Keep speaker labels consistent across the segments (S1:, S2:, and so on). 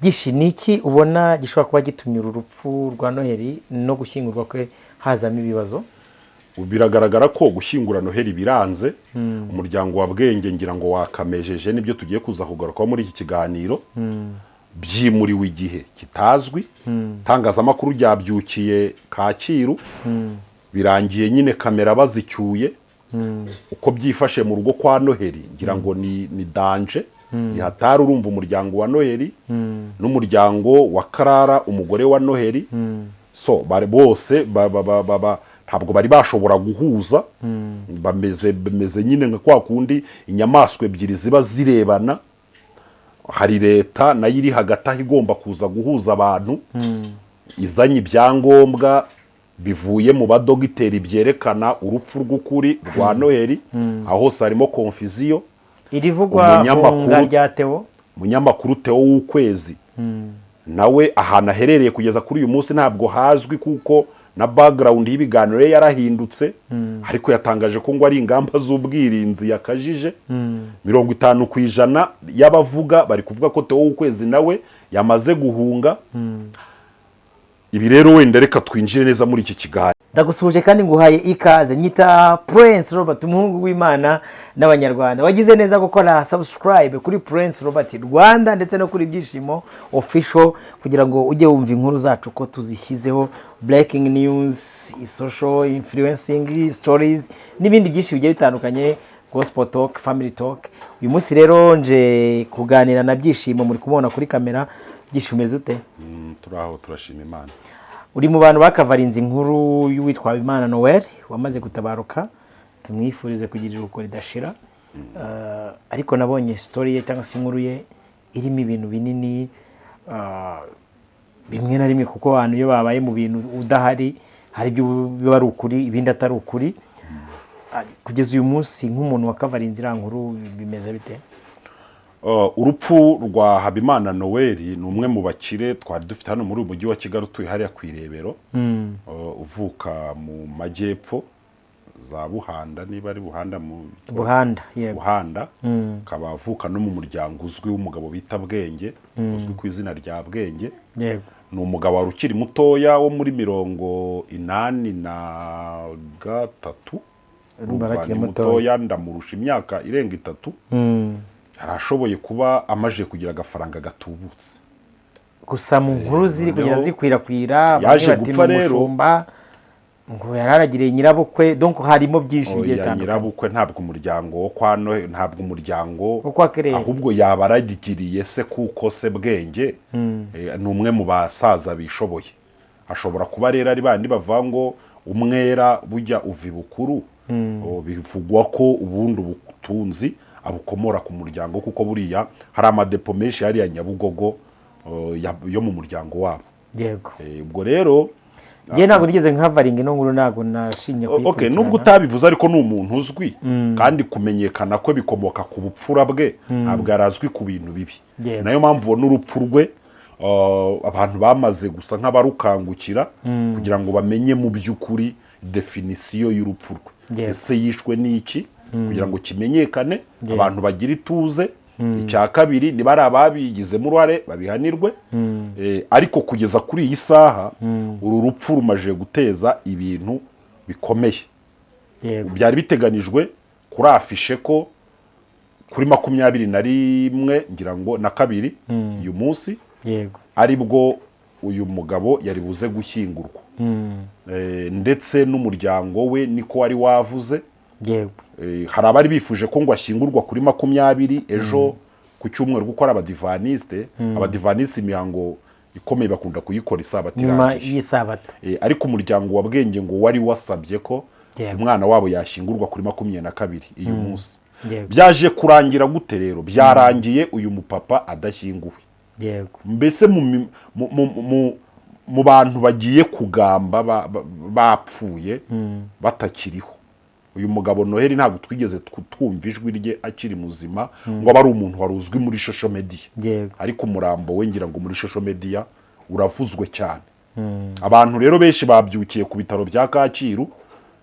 S1: Byinshi, ni iki ubona gishobora kuba gitumye uru rupfu rwa Noheli no gushyingurwa kwe hazamo ibibazo?
S2: Biragaragara ko gushyingura Noheli biranze. Umuryango wa Bwenge ngira ngo wakamejeje, nibyo tugiye kuza kugarukaho muri iki kiganiro. Byimuriwe igihe kitazwi. Itangazamakuru ryabyukiye Kacyiru, birangiye nyine kamera bazicyuye. Uko byifashe mu rugo kwa Noheli ngira ngo ni danger ihatari. Urumva, umuryango wa Noheli n'umuryango wa Karara, umugore wa Noheli, so bari bose ntabwo bari bashobora guhuza. Bameze nyine nka kwa kundi inyamaswa ebyiri ziba zirebana. Hari leta nayo iri hagati aho igomba kuza guhuza abantu, izanye ibyangombwa bivuye mu badogiteri byerekana urupfu rw'ukuri rwa Noheli. Aho hose harimo confusion.
S1: Irivugwa hunga rya Theo.
S2: Umunyamakuru Theo w'Ukwezi nawe ahantu aherereye kugeza kuri uyu munsi ntabwo hazwi, kuko na background y'ibiganiro ye yarahindutse, ariko yatangaje ko ngo ari ingamba z'ubwirinzi yakajije. 50% y'abavuga bari kuvuga ko Theo w'Ukwezi nawe yamaze guhunga. Ibi rero wenda reka twinjire neza muri iki kiganiro.
S1: Ndagusuhuje kandi nguhaye ikaze. Nyita Prince Robert, umuhungu w'Imana n'Abanyarwanda. Wagize neza gukora subscribe kuri Prince Robert Rwanda ndetse no kuri Byishimo Official, kugira ngo ujye wumva inkuru zacu ko tuzishyizeho, breaking news, social influencing stories n'ibindi byinshi bigiye bitandukanye, gospel talk, family talk. Uyu munsi rero nje kuganira na Byishimo, muri kumubona kuri kamera. Byishimo, umeze ute?
S2: Turi aho, turashima Imana.
S1: Uri mu bantu bakavarinze inkuru y'uwitwa Habimana Noel wamaze gutabaruka, tumwifurize kugira iruhuko ridashira. Ariko nabonye story ye cyangwa se inkuru ye irimo ibintu binini, bimwe na rimwe, kuko abantu iyo babaye mu bintu udahari hari ibyo biba ari ukuri, ibindi atari ukuri. Kugeza uyu munsi, nk'umuntu wakavarinze iriya nkuru, bimeze bite?
S2: Urupfu rwa Habimana Noel, ni umwe mu bakire twari dufite hano muri uyu mujyi wa Kigali, utuye hariya ku Irebero, uvuka mu majyepfo za Buhanda, niba ari Buhanda mu
S1: Buhanda, yego.
S2: Buhanda, akaba avuka no mu muryango uzwi w'umugabo bita Bwenge, uzwi ku izina rya Bwenge. Ni umugabo wari ukiri mutoya wo muri 83.
S1: Urumva
S2: Urumva
S1: arakiri
S2: ni
S1: mutoya.
S2: mutoya, ndamurusha imyaka irenga 3. Yari ashoboye kuba amaze kugira agafaranga gatubutse.
S1: Gusa mu nkuru ziri kugenda
S2: Noneho
S1: zikwirakwira, bamwe
S2: yaje
S1: bati
S2: gupfa
S1: ni
S2: rero.
S1: umushumba, ngo yararagiriye nyirabukwe, donc harimo byinshi bigiye
S2: Oya,
S1: bitandukanye.
S2: Nyirabukwe ntabwo, umuryango wo kwa Nohe ntabwo, umuryango
S1: Wo kwa Kerere.
S2: Ahubwo yaba aragiriye se, kuko se Bwenge ni umwe mu basaza bishoboye. Ashobora kuba rero ari bandi bavuga ngo umwera bujya uva ibukuru. Oh, bivugwa ko ubundi ubutunzi abukomora ku muryango, kuko buriya hari amadepo menshi hariya Nyabugogo, oh, yo mu muryango wabo. Ubwo rero
S1: Njye ntabwo nigeze nkavaringa ino nkuru, ntabwo nashimye
S2: Okay,
S1: kuyikurikirana.
S2: nubwo utabivuze, ariko ni umuntu uzwi, kandi kumenyekana kwe bikomoka ku bupfura bwe. Ntabwo arazwi ku bintu bibi. Nayo mpamvu ubona urupfu rwe, abantu bamaze gusa nk'abarukangukira kugira ngo bamenye mu by'ukuri définition y'urupfu rwe. Ese yishwe n'iki? Kugira ngo kimenyekane, abantu bagire ituze. Icya kabiri, niba ari ababigizemo uruhare babihanirwe. Ariko kugeza kuri iyi saha uru rupfu rumaze guteza ibintu bikomeye. Byari biteganijwe kuri affiche ko kuri 21, ngira ngo na kabiri, uyu munsi aribwo uyu mugabo yari buze gushyingurwa. Ndetse n'umuryango we niko wari wavuze. Hari abari bifuje ko ngo ashyingurwa kuri 20, ejo ku cyumweru, kuko ari Abadivanisite. Abadivanisite imihango ikomeye bakunda kuyikora Isabato
S1: nyuma
S2: irangiye.
S1: y'isabato.
S2: Ariko umuryango wa Bwenge ngo wari wasabye ko umwana wabo yashyingurwa kuri 22, uyu munsi. Byaje kurangira gute rero? Byarangiye uyu mupapa adashyinguwe. Mbese mu bantu bagiye kugamba bapfuye batakiriho, uyu mugabo Noheli ntabwo twigeze twumva ijwi rye akiri muzima, ngo abe ari umuntu wari uzwi muri social media. Ariko umurambo we ngira ngo muri social media uravuzwe cyane. Abantu rero benshi babyukiye ku bitaro bya Kacyiru,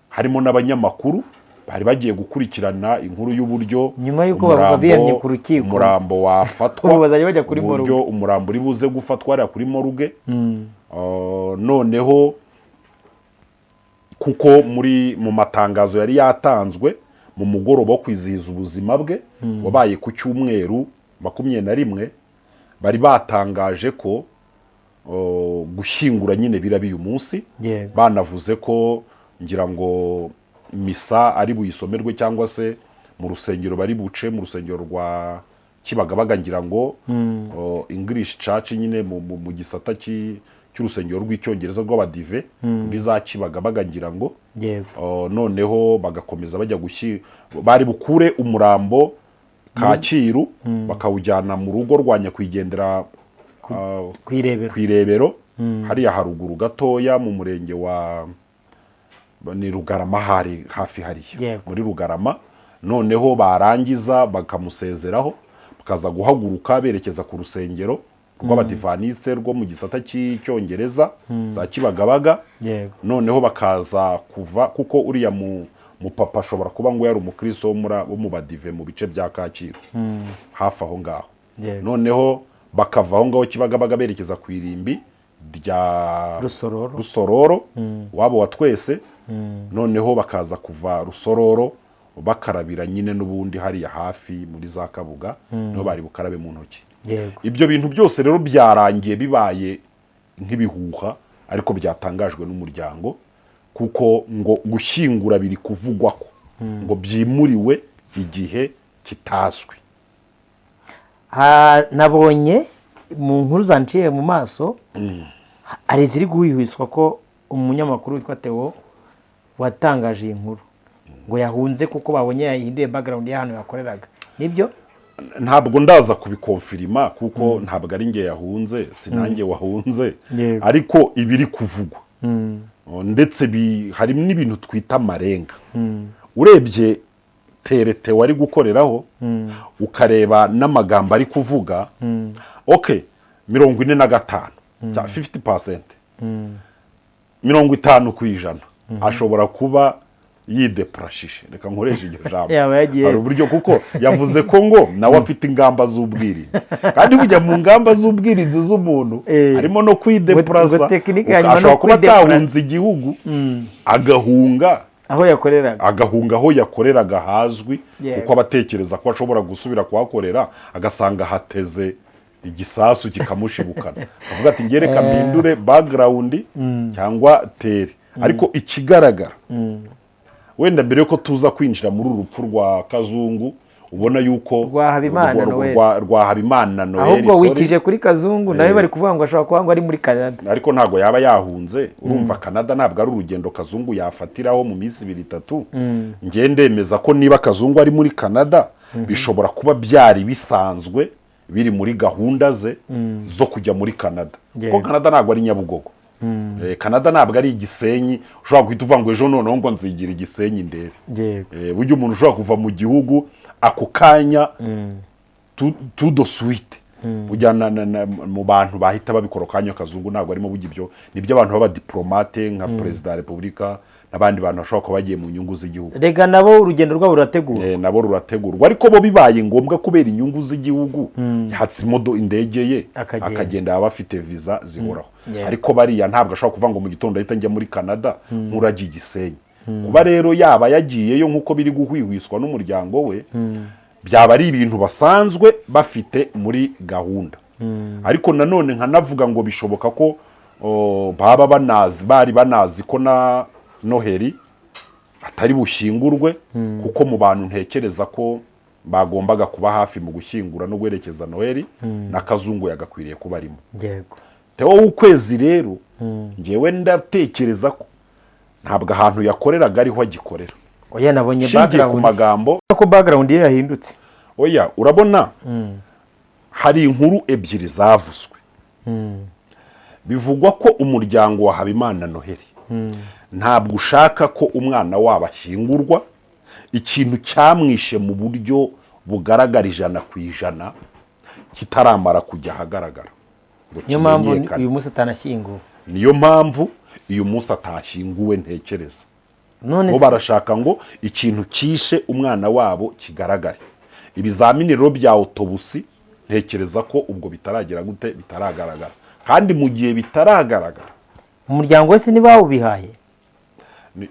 S2: harimo n'abanyamakuru. Bari bagiye gukurikirana inkuru y'uburyo
S1: Nyuma y'uko bavuga biyamye ku rukiko.
S2: Umurambo wafatwa,
S1: Ubu bazajya bajya kuri
S2: uburyo
S1: morgue.
S2: Umurambo uri buze gufatwa hariya kuri morgue. Noneho kuko muri mu matangazo yari yatanzwe mu mugoroba wo kwizihiza ubuzima bwe wabaye ku cyumweru 21, bari batangaje ko gushyingura nyine biraba uyu munsi. Banavuze ko ngira ngo misa ari buyisomerwe cyangwa se mu rusengero bari buce, mu rusengero rwa Kibagabaga, ngira ngo English Church nyine mu gisata cy'urusengero rw'Icyongereza rw'Abadive muri za Kibagabaga, ngira ngo. Noneho bagakomeza bajya bari bukure umurambo Kacyiru, bakawujyana mu rugo rwa nyakwigendera
S1: Ku Irebero.
S2: Ku Irebero hariya haruguru gatoya mu murenge wa ni Rugarama, hari hafi hariya muri Rugarama. Noneho barangiza bakamusezeraho, bakaza guhaguruka berekeza ku rusengero rw'Abadivaniste rwo mu gisata cy'Icyongereza za Kibagabaga. Noneho bakaza kuva, kuko uriya mu mupapa ashobora kuba ngo yari umukristo wo mu Badive mu bice bya Kacyiru hafi aho ngaho. Noneho bakava aho ngaho Kibagabaga berekeza ku irimbi rya
S1: Rusororo.
S2: Rusororo wabo wa twese. Noneho bakaza kuva Rusororo bakarabira nyine n'ubundi hariya hafi muri za Kabuga, niho bari bukarabe mu ntoki. Ibyo bintu byose rero byarangiye bibaye nk'ibihuha, ariko byatangajwe n'umuryango, kuko ngo gushyingura biri kuvugwa ko ngo byimuriwe igihe kitazwi.
S1: Nabonye mu nkuru zanciye mu maso hari iziri guhwihwiswa ko umunyamakuru witwa Theo watangaje iyi nkuru ngo yahunze kuko babonye yahinduye background y'ahantu yakoreraga. Nibyo?
S2: Ntabwo ndaza kubikonfirima, kuko ntabwo ari njye yahunze, si nanjye wahunze. Ariko ibiri kuvugwa, ndetse hari n'ibintu twita amarenga. Urebye terete wari gukoreraho, ukareba n'amagambo ari kuvuga, ok, 45 cya 50%, 50%, ashobora kuba yidepurashije, reka nkoreshe iryo jambo.
S1: Yaba yagiye.
S2: Hari uburyo, kuko yavuze ko ngo nawe afite ingamba z'ubwirinzi, kandi bujya mu ngamba z'ubwirinzi z'umuntu harimo no kwidepurasa.
S1: Ngo tekinike ya nyuma
S2: Ashobora
S1: no
S2: kuba
S1: kwidepurasa.
S2: atahunze igihugu, agahunga
S1: aho yakoreraga.
S2: Agahunga aho yakoreraga hazwi, kuko aba atekereza ko ashobora gusubira kuhakorera agasanga hateze igisasu kikamushibukana, avuga ati: "Nge reka mpindure background cyangwa tere." Ariko ikigaragara, wenda mbere yuko tuza kwinjira muri uru rupfu rwa Kazungu, ubona yuko
S1: Rwa Habimana Noel.
S2: Rwa Habimana Noel,
S1: Ahubwo
S2: sorry.
S1: wikije kuri Kazungu, nawe bari kuvuga ngo ashobora kuba ngo ari muri Canada.
S2: Ariko ntabwo yaba yahunze. Urumva Canada ntabwo ari urugendo Kazungu yafatiraho mu minsi ibiri itatu. Njye ndemeza ko niba Kazungu ari muri Canada, bishobora kuba byari bisanzwe biri muri gahunda ze zo kujya muri Canada, kuko Canada ntabwo ari Nyabugogo. Canada ntabwo ari Igisenyi ushobora guhita uvuga ngo ejo noneho ngo nzigira Igisenyi ndebe. Burya umuntu ushobora kuva mu gihugu ako kanya tout de suite, burya mu bantu bahita babikora ako kanya Kazungu ntabwo arimo. Burya ibyo nibyo abantu b'abadiplomate nka perezida wa repubulika n'abandi bantu bashobora kuba bagiye mu nyungu z'igihugu.
S1: Rega nabo urugendo rwabo rurategurwa.
S2: Nabo rurategurwa, ariko bo bibaye ngombwa kubera inyungu z'igihugu yatsa indege ye
S1: Akagenda.
S2: akagenda, baba bafite viza zihoraho. Ariko bariya ntabwo ashobora kuvuga ngo mu gitondo ahita njya muri Canada nk'urajya Igisenyi. Kuba rero yaba yagiyeyo nk'uko biri guhwihwiswa n'umuryango we, byaba ari ibintu basanzwe bafite muri gahunda. Ariko nanone nkanavuga ngo bishoboka ko baba banazi, bari banazi ko na Noheli atari bushyingurwe, kuko mu bantu ntekereza ko bagombaga kuba hafi mu gushyingura no guherekeza Noheli, na Kazungu yagakwiriye kuba arimo. Theo w'Ukwezi rero, ngewe ndatekereza ko ntabwo ahantu yakoreraga ariho agikorera.
S1: Oya, nabonye
S2: Nshingiye ku
S1: background
S2: magambo
S1: ko background ye yahindutse.
S2: Oya, urabona hari inkuru ebyiri zavuzwe. Bivugwa ko umuryango wa Habimana Noheli ntabwo ushaka ko umwana wabo ashyingurwa ikintu cyamwishe mu buryo bugaragara 100% kitaramara kujya ahagaragara ngo
S1: Niyo mpamvu
S2: kimenyekane.
S1: uyu munsi atanashyinguwe.
S2: Niyo mpamvu uyu munsi atashyinguwe, ntekereza.
S1: None
S2: Bo barashaka ngo ikintu kishe umwana wabo kigaragare. Ibizamini rero bya autopsy, ntekereza ko ubwo bitaragira gute, bitaragaragara. Kandi mu gihe bitaragaragara,
S1: Umuryango wese ntibawubihaye?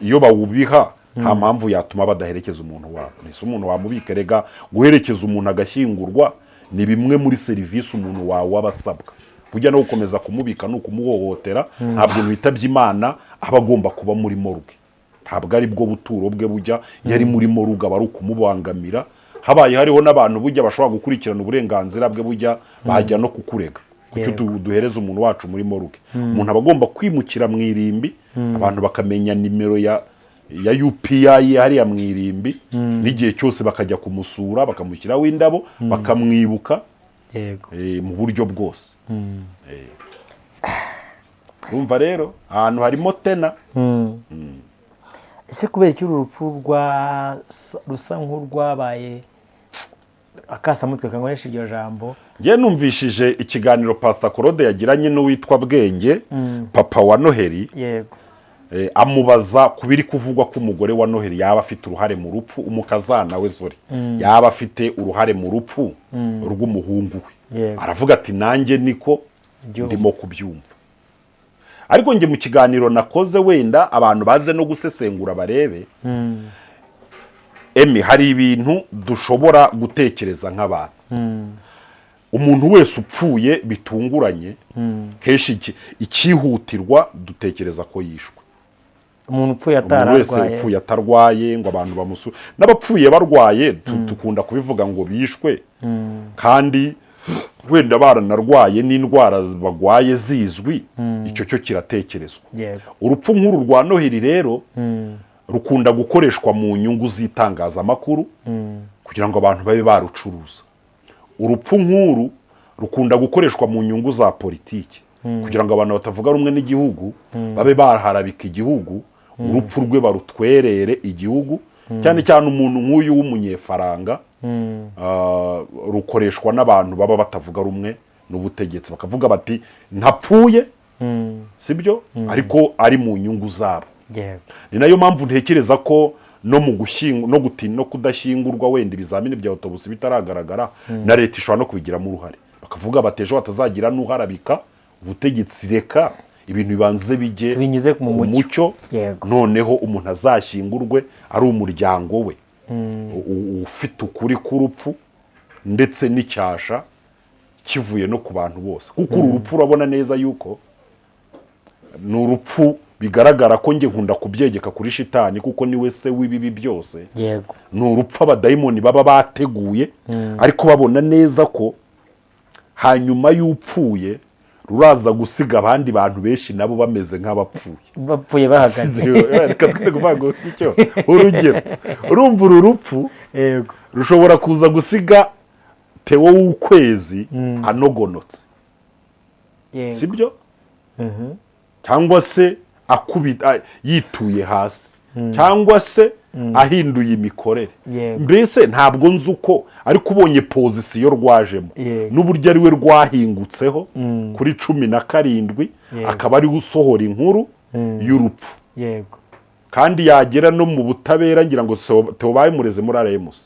S2: Iyo bawubiha, nta mpamvu yatuma badaherekeza umuntu wabo. Ese umuntu wamubika? Rega guherekeza umuntu agashyingurwa ni bimwe muri serivisi umuntu wawe aba asabwa. Kujya no gukomeza kumubika ni ukumuhohotera. Ntabwo umuntu witabye Imana aba agomba kuba muri morgue, ntabwo ari bwo buturo bwe. Bujya iyo ari muri morgue aba ari ukumubangamira. Habaye hariho n'abantu bujya bashobora gukurikirana uburenganzira bwe, bujya bajya no kukurega: kuki duhereza umuntu wacu muri morgue? Umuntu aba agomba kwimukira mu irimbi, abantu bakamenya nimero ya UPI hariya mu irimbi, n'igihe cyose bakajya kumusura, bakamushyiraho indabo, bakamwibuka mu buryo bwose. Urumva rero ahantu harimo tena.
S1: Ese kubera iki uru rupfu rusa nk'urwabaye akasamutwe, kankoresha iryo jambo?
S2: Njye numvishije ikiganiro Pastor Claude yagiranye n'uwitwa Bwenge, papa wa Noheli. Amubaza ku biri kuvugwa ko umugore wa Noheli yaba afite uruhare mu rupfu, umukazana we Zori yaba afite uruhare mu rupfu rw'umuhungu we. Aravuga ati: "Nanjye niko
S1: Byumva.
S2: ndimo kubyumva." Ariko njye mu kiganiro nakoze, wenda abantu baze no gusesengura barebe, emi hari ibintu dushobora gutekereza nk'abantu. Umuntu wese upfuye bitunguranye, kenshi icyihutirwa dutekereza ko yishwe.
S1: Umuntu upfuye
S2: Umuntu wese
S1: atararwaye.
S2: upfuye atarwaye ngo abantu bamusure, n'abapfuye barwaye dukunda kubivuga ngo bishwe, kandi wenda baranarwaye n'indwara bagwaye zizwi, icyo cyo kiratekerezwa. Urupfu nk'uru rwa Noheli rero rukunda gukoreshwa mu nyungu z'itangazamakuru kugira ngo abantu babe barucuruza. Urupfu nk'uru rukunda gukoreshwa mu nyungu za politiki kugira ngo abantu batavuga rumwe n'igihugu babe baharabika igihugu, urupfu rwe barutwerere igihugu, cyane cyane umuntu nk'uyu w'umunyefaranga. Rukoreshwa n'abantu baba batavuga rumwe n'ubutegetsi, bakavuga bati: "Ntapfuye, sibyo," ariko ari mu nyungu zabo. Ni nayo mpamvu ntekereza ko no mu gushyingu no gutinda no kudashyingurwa, wenda ibizamini bya autopsy bitaragaragara, na leta ishobora no kubigiramo uruhare, bakavuga bati: "Ejo hatazagira n'uharabika ubutegetsi, reka ibintu bibanze bijye
S1: Tubinyuze mu
S2: ku
S1: mucyo."
S2: mucyo." Noneho umuntu azashyingurwe ari umuryango we ufite ukuri k'urupfu, ndetse n'icyasha kivuye no ku bantu bose, kuko uru rupfu urabona neza yuko ni urupfu bigaragara ko, njye nkunda kubyegeka kuri shitani kuko niwe se w'ibibi byose. Ni urupfu abadayimoni baba bateguye, ariko babona neza ko hanyuma y'upfuye ruraza gusiga abandi bantu benshi nabo bameze nk'abapfuye.
S1: Bapfuye bahagaze.
S2: Reka twe kuvuga ngo icyo urugero, urumva uru rupfu rushobora kuza gusiga Tewo w'ukwezi anogonotse, sibyo, cyangwa se akubita yituye hasi, cyangwa se ahinduye imikorere. Mbese ntabwo nzi uko, ariko ubonye position rwajemo n'uburyo ari we rwahingutseho kuri 17, akaba ari we usohora inkuru y'urupfu, kandi yagera no mu butabera, ngira ngo Theo bamureze muri RMC,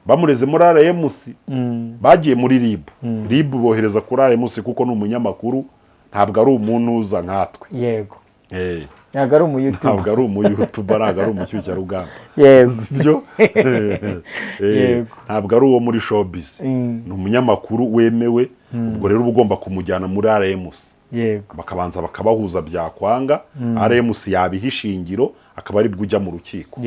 S2: bamureze muri RMC, bagiye muri RIB, RIB bohereza kuri RMC kuko ni umunyamakuru, ntabwo ari umuntu uza nkatwe.
S1: Ntabwo ari umuyutubu.
S2: Ntabwo ari umuyutuba, ntabwo ari umushyushyarugamba. Sibyo? Ntabwo ari uwo muri showbiz. Ni umunyamakuru wemewe. Ubwo rero uba ugomba kumujyana muri RMC, bakabanza bakabahuza, byakwanga RMC yabiha ishingiro, akaba aribwo ujya mu rukiko.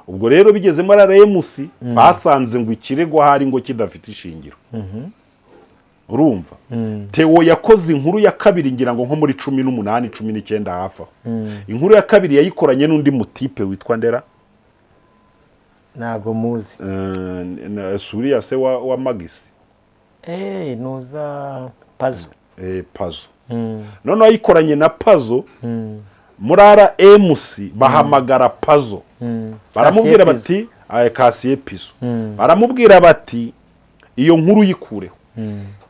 S2: Ubwo rero bigeze muri RMC, basanze ngo ikirego ahari ngo kidafite ishingiro. Urumva Theo yakoze inkuru ya kabiri, ngira ngo nko muri 18, 19, hafi aho. Inkuru ya kabiri yayikoranye n'undi mutipe witwa Ndera.
S1: Ntabwo muzi.
S2: Suriya se wa Magisi.
S1: Nuza Pazo.
S2: Pazo. Noneho ayikoranye na Pazo muri RMC, bahamagara Pazo, baramubwira
S1: Kasiye.
S2: bati Kasiye Pizo, baramubwira bati: "Iyo nkuru yikureho."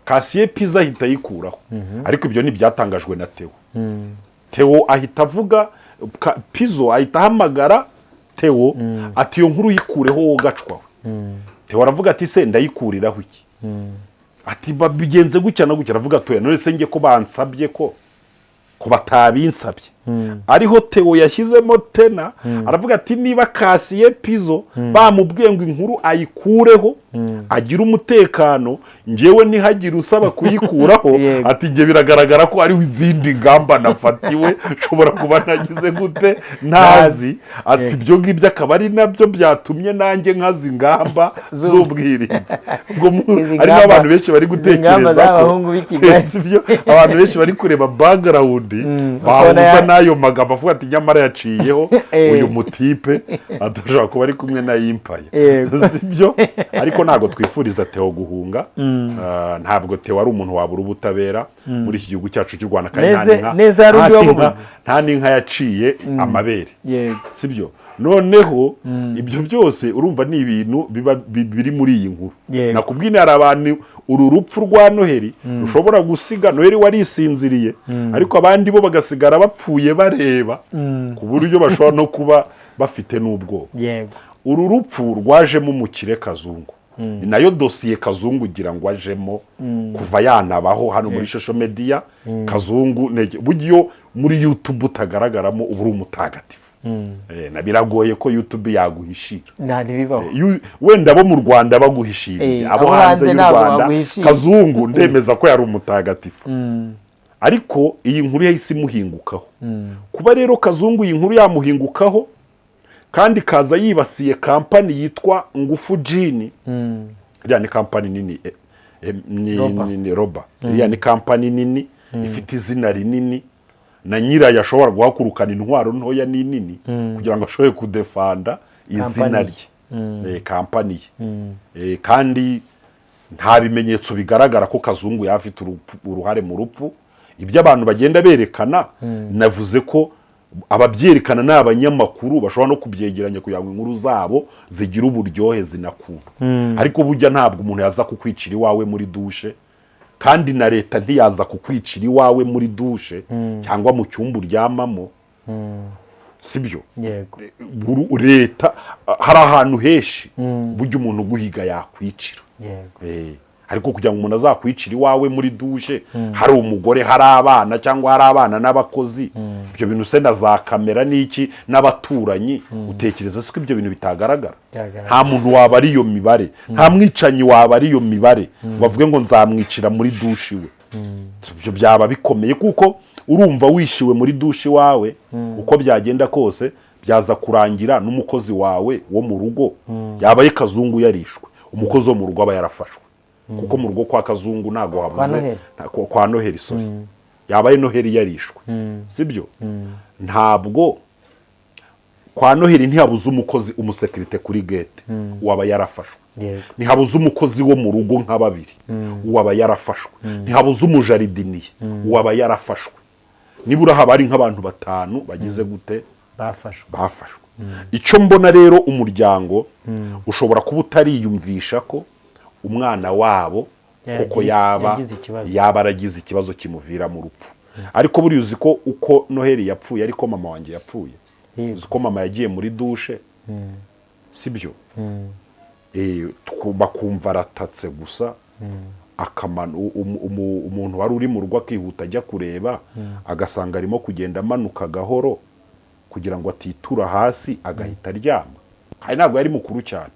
S2: Kasiye Pizo ahita ayikuraho, ariko ibyo ntibyatangajwe na Theo. Theo ahita avuga Pizo ahita ahamagara Theo ati iyo nkuru yikureho wowe gacwawe. Theo aravuga ati se ndayikuriraho iki? Ati babigenze gutya na gutya. Aravuga ati none se njye ko bansabye ko batabinsabye. Ariho Theo yashyizemo tena aravuga ati niba Kasiye Pizo bamubwiye ngo inkuru ayikureho agire umutekano, njyewe ntihagire usaba kuyikuraho. Ati njye biragaragara ko hariho izindi ngamba nafatiwe nshobora kuba nagize gute ntazi. Ati ibyo ngibyo akaba ari nabyo byatumye nanjye nkaza ingamba z'ubwirinzi. Ubwo harimo abantu benshi bari gutekereza ko abantu benshi bari kureba background bahuza n'ayo magambo avuga ati nyamara yaciyeho uyu mutipe adashobora kuba ari kumwe na Impaya, sibyo? Ariko ntabwo twifuriza Theo guhunga. Ntabwo Theo ari umuntu wabura ubutabera muri iki gihugu cyacu cy'u Rwanda, kandi nta n'inka yaciye amabere, sibyo? Noneho ibyo byose urumva ni ibintu biba biri muri iyi nkuru. Nakubwiye hari abantu uru rupfu rwa Noheli rushobora gusiga Noheli warisinziriye, ariko abandi bo bagasigara bapfuye bareba, ku buryo bashobora no kuba bafite n'ubwoba. Uru rupfu rwajemo umukire Kazungu, ni nayo dosiye Kazungu ugira ngo ajemo kuva yanabaho hano muri social media. Kazungu buryo muri YouTube utagaragaramo uba uri umutagatifu. Na biragoye ko YouTube yaguhishira, wenda bo mu Rwanda baguhishiriye, abo hanze y'u Rwanda Kazungu ndemeza ko yari umutagatifu. Ariko iyi nkuru yahise imuhingukaho. Kuba rero Kazungu iyi nkuru yamuhingukaho kandi kaza yibasiye kampani yitwa Ngufu Jini, iriya ni kampani nini, ni Roba, iriya ni kampani nini ifite izina rinini, na nyirayo ashobora guhakurukana intwaro ntoya n'inini kugira ngo ashobore kudefanda izina rye, kampani ye. Kandi nta bimenyetso bigaragara ko Kazungu yafite uruhare mu rupfu. Ibyo abantu bagenda berekana, navuze ko ababyerekana ni abanyamakuru bashobora no kubyegeranya kugira ngo inkuru zabo zigire uburyohe zinakura. Ariko burya ntabwo umuntu yaza kukwicira iwawe muri dushe, kandi na leta ntiyaza kukwicira iwawe muri dushe cyangwa mu cyumba uryamamo, sibyo? Leta hari ahantu henshi burya umuntu uguhiga yakwicira. Ariko kugira ngo umuntu azakwicira iwawe muri dushe hari umugore, hari abana, cyangwa hari abana n'abakozi, ibyo bintu se na za kamera n'iki n'abaturanyi, utekereza se ko ibyo bintu bitagaragara? Nta muntu waba ari iyo mibare, nta mwicanyi waba ari iyo mibare ngo avuge ngo nzamwicira muri dushe iwe. Ibyo byaba bikomeye, kuko urumva wishiwe muri dushe iwawe, uko byagenda kose byaza kurangira n'umukozi wawe wo mu rugo yabaye Kazungu yarishwe, umukozi wo mu rugo aba yarafashwe, kuko mu rugo kwa Kazungu ntago habuze, kwa Noheli sorry, yabaye Noheli yarishwe, sibyo? Ntabwo kwa Noheli ntihabuze umukozi, umusekirite kuri gate waba yarafashwe, ntihabuze umukozi wo mu rugo nka babiri waba yarafashwe, ntihabuze umujaridiniye waba yarafashwe, nibura haba ari nk'abantu batanu bagize gute bafashwe. Icyo mbona rero, umuryango ushobora kuba utariyumvisha ko umwana wabo koko yaba aragize ikibazo kimuvira mu rupfu. Ariko buriya uzi ko uko Noheli yapfuye ariko mama wanjye yapfuye, uzi ko mama yagiye muri dushe, sibyo? Bakumva aratatse gusa, umuntu wari uri mu rugo akihuta ajya kureba, agasanga arimo kugenda amanuka gahoro kugira ngo atitura hasi, agahita aryama. Kandi ntabwo yari mukuru cyane.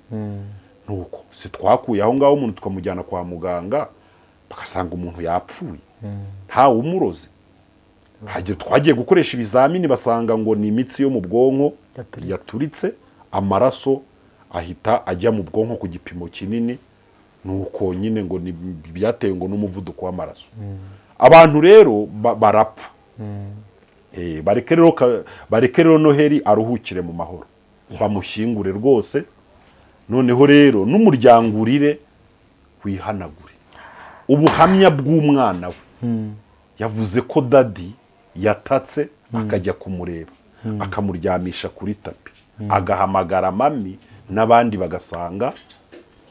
S2: Nuko si twakuye aho ngaho umuntu tukamujyana kwa muganga, bagasanga umuntu yapfuye ntawe umuroze. Twagiye gukoresha ibizamini basanga ngo ni imitsi yo mu bwonko yaturitse, amaraso ahita ajya mu bwonko ku gipimo kinini, nuko nyine ngo byatewe ngo n'umuvuduko w'amaraso. Abantu rero barapfa. Bareke rero Noheli aruhukire mu mahoro, bamushyingure rwose. Noneho rero n'umuryango urire wihanagure. Ubuhamya bw'umwana we yavuze ko dadi yatatse akajya kumureba, akamuryamisha kuri tapi, agahamagara mami n'abandi bagasanga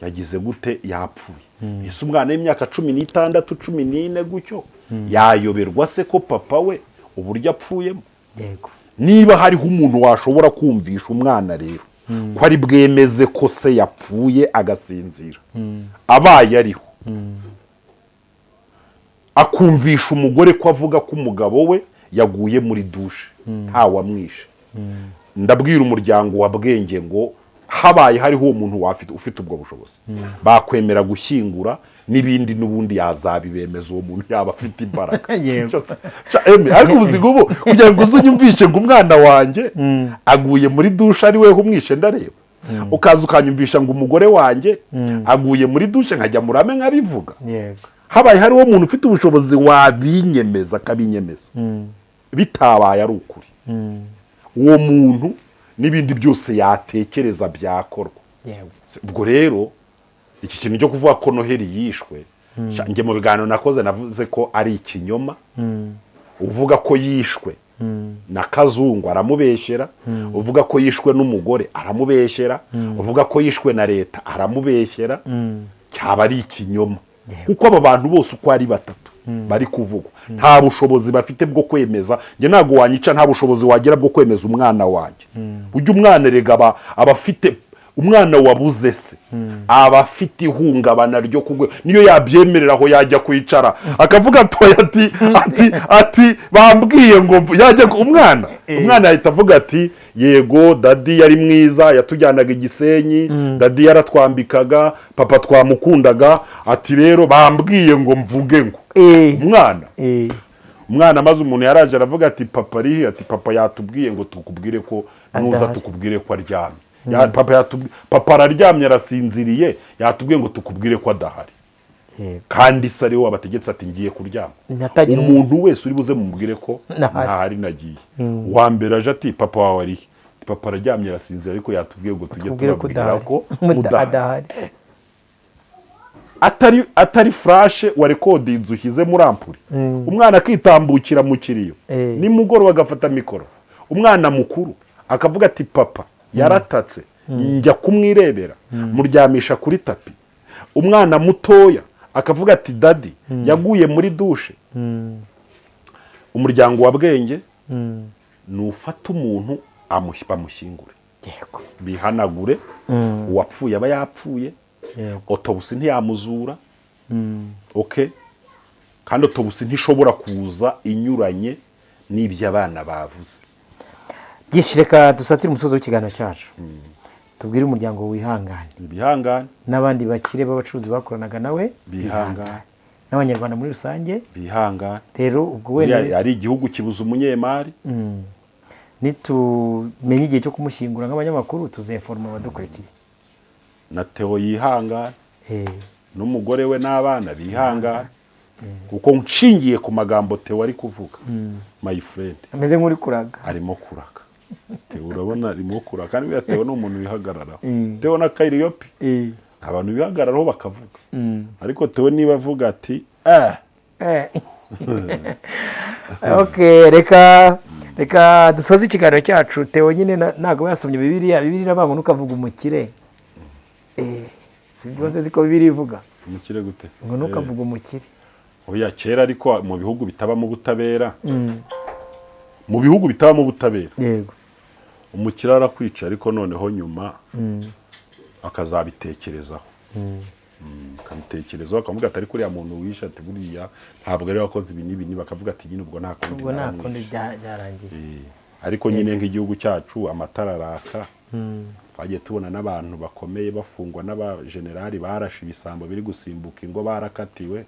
S2: yagize gute, yapfuye. Ese umwana w'imyaka 16, 14 gutyo yayoberwa se ko papa we uburyo apfuyemo? Niba hariho umuntu washobora kumvisha umwana rero ko ari bwemeze ko se yapfuye agasinzira, abaye ariho, akumvisha umugore ko avuga ko umugabo we yaguye muri dushe ntawamwishe, ndabwira umuryango wa Bwenge ngo habaye hariho uwo muntu ufite ubwo bushobozi, bakwemera gushyingura n'ibindi, n'ubundi yazabibemeza uwo muntu yaba afite imbaraga.
S1: Yego.
S2: Sibyo se? Sha, Emi, ariko ubuzima ubu kugira ngo uze unyumvishe ngo umwana wanjye aguye muri dushe ari we umwishe ndareba, ukaza ukanyumvisha ngo umugore wanjye aguye muri dushe nkajya murame nkabivuga, habaye hariho umuntu ufite ubushobozi wabinyemeza akabinyemeza bitabaye ari ukuri, uwo muntu n'ibindi byose yatekereza byakorwa. Ubwo rero iki kintu cyo kuvuga ko Noheli yishwe, sha, njye mu biganiro nakoze navuze ko ari ikinyoma. Uvuga ko yishwe na Kazungu aramubeshyera, uvuga ko yishwe n'umugore aramubeshyera, uvuga ko yishwe na leta aramubeshyera. Cyaba ari ikinyoma, kuko aba bantu bose uko ari batatu bari kuvugwa nta bushobozi bafite bwo kwemeza. Njye ntabwo wanyica, nta bushobozi wagira bwo kwemeza umwana wanjye. Ujya umwana erega aba afite, umwana wabuze se aba afite ihungabana ryo kugwe, niyo yabyemerera aho yajya kwicara akavuga atoya ati bambwiye ngo yajya umwana yahita avuga ati: "Yego, daddy yari mwiza, yatujyanaga i Gisenyi, daddy yaratwambikaga, papa twamukundaga." Ati: "Rero bambwiye ngo mvuge ngo" umwana umwana maze umuntu yaraje aravuga ati: "Papa arihe?" Ati: "Papa yatubwiye ngo tukubwire ko nuza
S1: Adahari.
S2: tukubwire ko aryamye." Papa araryamye, arasinziriye, yatubwiye ngo tukubwire ko adahari. Kandi se ariwe wabategetse ati: "Ngiye kuryama."
S1: Ntatagira
S2: Umuntu wese uri buze mumubwire ko
S1: Ntahari.
S2: ntahari, nagiye. Uwa mbere aje ati: "Papa wawe arihe?" "Papa araryamye, arasinzira, ariko yatubwiye ngo tujye
S1: Tubwire ko
S2: tubabwira
S1: udahari.
S2: ko mudahari."
S1: Adahari.
S2: Atari flash wa rekodinze ushyize muri ampuri, umwana akitambukira mu kiriyo, nimugoroba agafata mikoro, umwana mukuru akavuga ati: "Papa yaratatse, njya kumwirebera, muryamisha kuri tapi." Umwana mutoya akavuga ati: "Daddy yaguye muri dushe." Umuryango wa Bwenge nufata umuntu bamushyingure, bihanagure. Uwapfuye aba yapfuye. Autopsy ntiyamuzura, okay? Kandi autopsy ntishobora kuza inyuranye n'ibyo abana bavuze.
S1: Byinshi, reka dusatire umusozo w'ikiganiro cyacu, tubwire umuryango wihangane,
S2: Bihangane.
S1: n'abandi bakire b'abacuruzi bakoranaga nawe
S2: Bihangane.
S1: n'Abanyarwanda muri rusange.
S2: Bihangane.
S1: Rero ubwo wenda
S2: Buriya ari igihugu kibuza umunyemari.
S1: Nitumenye igihe cyo kumushyingura, nk'abanyamakuru tuzinforma abadukurikiye.
S2: Na Theo yihangane, n'umugore we n'abana bihangane, kuko nshingiye ku magambo Theo ari kuvuga, my friend,
S1: Ameze nk'uri kuraga.
S2: Arimo kuraka Theo, urabona arimo kuraka. Kandi buriya Theo ni umuntu wihagararaho. Theo na Kayiriyopi, abantu bihagararaho bakavuga, ariko Theo niba avuga ati eh.
S1: Okay, reka dusoze ikiganiro cyacu. Theo nyine ntabwo yasomye Bibiliya. Bibiliya iravuga ngo ntukavuge umukire. Si byose ziko Bibiliya ivuga.
S2: Umukire gute?
S1: Ngo ntukavuge umukire.
S2: Oya, kera, ariko mu bihugu bitabamo ubutabera, mu bihugu bitabamo ubutabera, umukire arakwica, ariko noneho nyuma akazabitekerezaho. Akabitekerezaho, akavuga ati: "Ariko uriya muntu wishe," ati, "buriya ntabwo ari we wakoze ibi n'ibi n'ibi." Akavuga ati: "Nyine ubwo nta kundi,
S1: Ubwo nta
S2: naramwishe."
S1: kundi, byarangiye.
S2: Ariko nyine nk'igihugu cyacu amatara araka, twagiye tubona n'abantu bakomeye bafungwa, n'abajenerali barashe ibisambo biri gusimbuka ingo barakatiwe.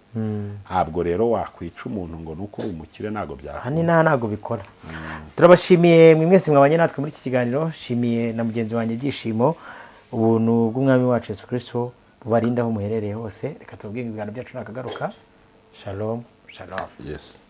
S2: Ntabwo rero wakwica umuntu ngo nuko uri umukire, ntabwo
S1: Aha
S2: byakunda.
S1: Ni naha ntabwo bikora. Turabashimiye mwe mwese mwabanye natwe muri iki kiganiro. Shimiye na mugenzi wanjye Byishimo. Ubuntu bw'Umwami wacu Yesu Kirisito bubarinde aho muherereye hose. Reka tubabwire ngo ibiganiro byacu nakagaruka. Shalom, shalom.
S2: Yes.